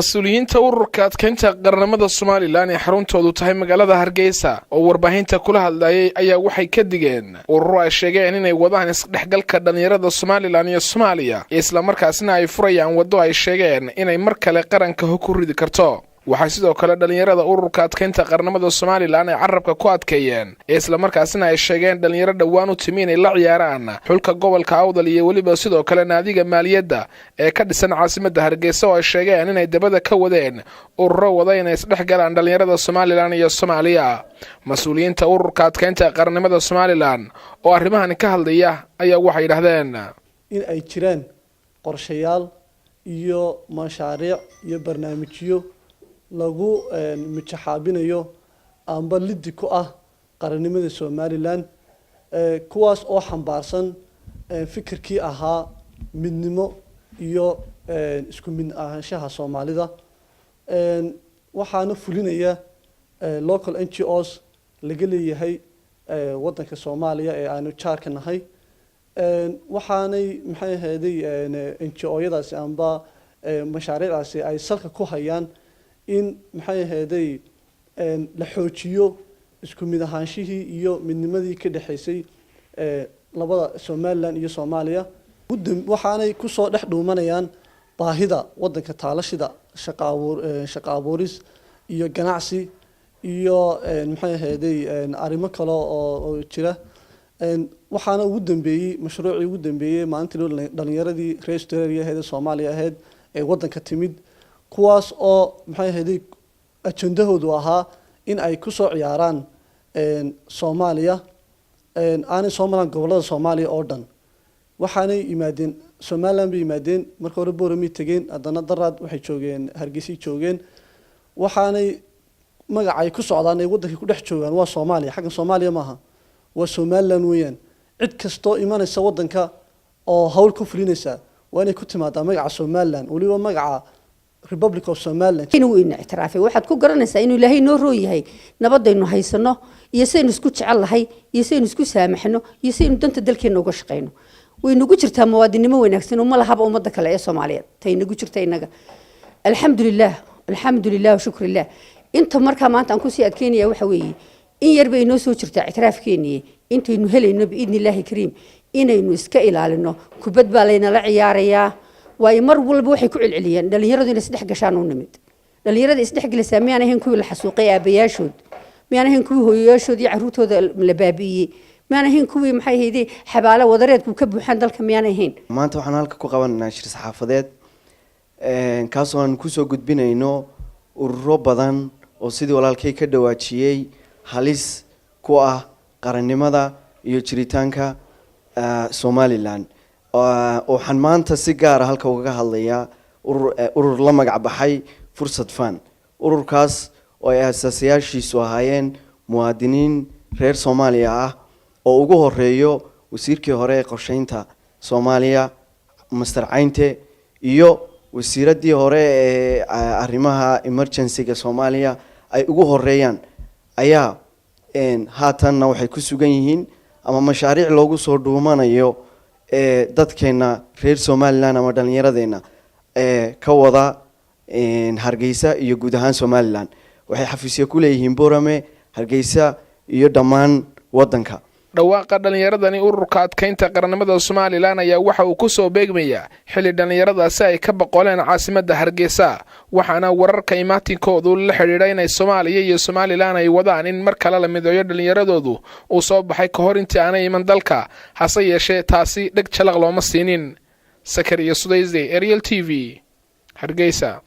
Mas-uuliyiinta ururka adkeynta qarannimada Somaliland ee xaruntoodu tahay magaalada Hargeysa oo warbaahinta kula hadlayay ayaa waxay ka digeen ururo ay sheegeen inay wadaan isdhexgalka dhallinyarada Somaliland iyo Soomaaliya, islamarkaasna ay furayaan waddo ay sheegeen inay mar kale qaranka hog ku ridi karto. Waxay sidoo kale dhallinyarada ururka adkeynta qarannimada Somaliland ay carabka ku adkeeyeen, islamarkaasna ay sheegeen dhallinyaro dhowaan u timi inay la ciyaaraan xulka gobolka Awdal iyo weliba sidoo kale naadiga Maaliyadda ee ka dhisan caasimadda Hargeysa, oo ay sheegeen inay dabada ka wadeen ururo wada inay isdhex galaan dhallinyarada Somaliland iyo Soomaaliya. Mas-uuliyiinta ururka adkeynta qarannimada Somaliland oo arrimahan ka hadlaya ayaa waxay yidhahdeen: In ay jiraan qorshayaal iyo mashaariic iyo barnaamijyo lagu mijaxaabinayo amba liddi ku ah qarannimada Somaliland, kuwaas oo xambaarsan fikirkii ahaa midnimo iyo isku mid ahaanshaha Soomaalida. Waxaana fulinaya local NGOs laga leeyahay waddanka Soomaaliya ee aanu jaarka nahay. Waxaanay, maxay ahayday, NGO-yadaasi amba mashaariicdaasi ay salka ku hayaan in, maxay ahayday, la xoojiyo isku mid ahaanshihii iyo midnimadii ka dhexaysay labada Somaliland iyo Soomaaliya. Waxaanay kusoo dhex dhuumanayaan baahida waddanka taalashida shaqa abuur, shaqo abuuris iyo ganacsi iyo, maxay ahayday, arrimo kale oo jira. Waxaana ugu dambeeyey mashruucii ugu dambeeyey maalintii loo dhalinyaradii reer Australia ahayd ee Soomaaliya ahayd ee waddanka timid, kuwaas oo, maxay ahayday, ajendahoodu ahaa in ay kusoo ciyaaraan Soomaaliya, aanay soo maraan gobollada Soomaaliya oo dhan. Waxaanay yimaadeen Somaliland bay yimaadeen. Marka hore Boramay tegeen, haddana daraad waxay joogeen Hargeysay joogeen. Waxaanay magacay ku socdaan ay waddankay ku dhex joogaan waa Soomaaliya. Xaggan Soomaaliya maaha, waa Somaliland weeyaan. Cid kastoo imanaysa waddanka oo hawl ku fulinaysa waa inay ku timaadaa magaca Somaliland, weliba magaca Republic of Somaliland. Inuu ina ictiraafay waxaad ku garanaysaa inuu Ilaahay noo roo yahay, nabadaynu haysano iyo sidaynu isku jecel nahay iyo sidaynu isku saamaxno iyo sidaynu danta dalkeena uga shaqayno. Way nagu jirtaa muwaadinimo wanaagsan oo ma lahaba ummadda kale ee Soomaaliyeed tay nagu jirta innaga. Alxamdulilah, alxamdulilah, shukrillah. Inta markaa maanta aan kusii adkeynaya waxa weeye, in yar bay inoo soo jirtaa ictiraafkeeniye. Intaynu helayno, biidni Illaahi kariim, inaynu iska ilaalino. Kubad baa laynala ciyaarayaa, waayo mar walba waxay ku celceliyeen dhalinyaradu inay isdhex gashaan. U nimid dhalinyarada isdhexgelaysaa miyaan ahayn kuwii la xasuuqay aabayaashood? Miyaan ahayn kuwii hooyayaashood iyo carruurtooda la baabi'iyey? Miyaan ahayn kuwii, maxay hayday, xabaalo wadareedku ka buuxaan dalka? Miyaan ahayn? Maanta waxaan halka ku qabanaynaa shir saxaafadeed, kaasoo aan kusoo gudbinayno ururo badan oo, sidii walaalkay ka dhawaajiyey, halis ku ah qarannimada iyo jiritaanka Somaliland. Waxaan maanta si gaara halka ugaga hadlayaa urur la magac baxay Fursad Fan. Ururkaas oo ay aasaasayaashiisu ahaayeen muwaadiniin reer Soomaaliya ah oo ugu horeeyo wasiirkii hore ee qorsheynta Soomaaliya, Master Caynte, iyo wasiiraddii hore ee arrimaha emergency-ga Soomaaliya ay ugu horeeyaan, ayaa haatanna waxay ku sugan yihiin ama mashaariic loogu soo dhuumanayo dadkeena reer Somaliland ama dhalinyaradeenna ka wada Hargeysa iyo guud ahaan Somaliland. Waxay xafiisyo ku leeyihiin Borame, Hargeysa iyo dhammaan waddanka. Dhawaaqa dhallinyaradani ururka adkaynta qarannimada Somaliland ayaa waxa uu ku soo beegmayaa xilli dhallinyaradaasi ay ka boqoleen caasimadda Hargeysa, waxaana wararka imaatinkoodu la xidhiidha inay Soomaaliya iyo Somaliland ay wadaan in mar kale la mideeyo dhallinyaradoodu uu soo baxay ka hor intii aanay iman dalka. Hase yeeshee taasi dheg jalaq looma siinin. Sakariya Sudayse, Ariel TV, Hargeysa.